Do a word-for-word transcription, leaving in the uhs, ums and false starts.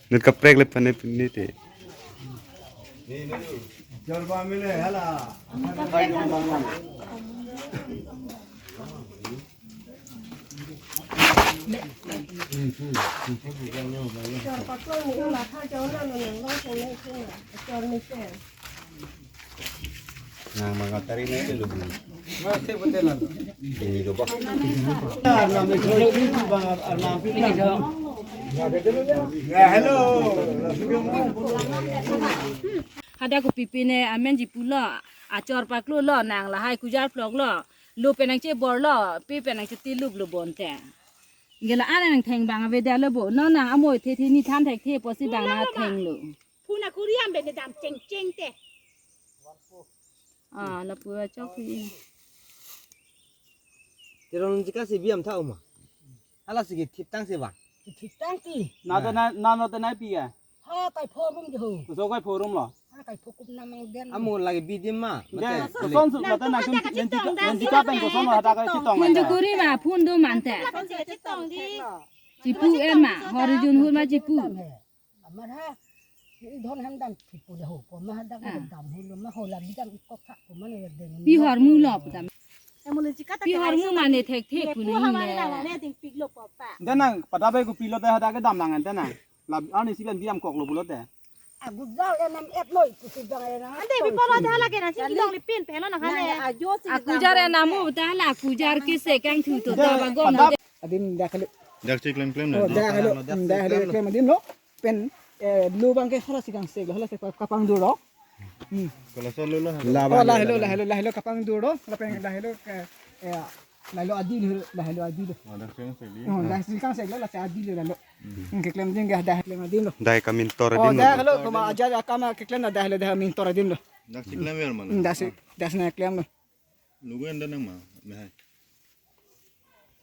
Nut kaprek le pane pini te. Nang mangatari na itu lu. Ini lu, Pak. Ya, hello. Hadak kopi pine amen ji pulo, achor paklo lo, nang lahai kujar plok lo, lo penang chebor lo, pe penang chetiluk lo bonte. Gela anang theng bang avedet lo bo, non nang amoi the the ni than thekthe pusi bang nang thenglo. Phone akuriam bene dam cheng cheng te. Ah, lapu achok hi. Tirong jika si biam tha uma. Hala si kithip tang si ba. Kithip tang ti. Na ta na, na, na ta nai pi ya. Ha, kai pho room jo ho. Koso kai pho room lo. Ha, kai pho kup namang den. Amo lagi bidim ma. Den, mate, koson su, mate na tum, lentika, lentika pen koson lo hadak kai chetong. Phone jo kuri ma, phone do mante. Chipu en ma, hori jun hur ma chipu. Amar ha, ni dhon ham dam chipu le ho, po ma ha dam dam ho lo ma ho la bidam ikop tha po ma ne den. Pi hor mu lo dam. Pi hor mu mane thek thek pu ne. Den nang pada bai kopi lo te hadak ke dam lang den nang. La ani si pen biam kok lo pulo te. Agujar enam et loi kusi bang enam. Ante pi polo te hala ke nang si kilong lipin pen lo nang hale. Akujar enam mu te hala akujar ke sekang thu to ta bagong. Adim dak halo. Dak si klem klem na. Oh, dak halo. Dak halo klem adim lo. Pen, eh, lo bang ke hala si kang sek lo, hala si kapang dur lo. Hmm. Kalau solo lo. Oh, lahelo, lahelo, lahelo kapang dur lo. Lapen lahelo ke, eh, lahelo adi lo, lahelo adi lo. Oh, dak si kang sek lo. Oh, dak si kang sek lo, la si adi lo lahelo. Hmm, keklem din ke dah klem din lo. Dai kamintor din lo. Oh, dah halo, kuma ajar akam keklem na dah halo dah mintor din lo. Dak si klem ya, mana? Hmm, dak si, dak si na klem lo. Lugu enda nang ma, mehai.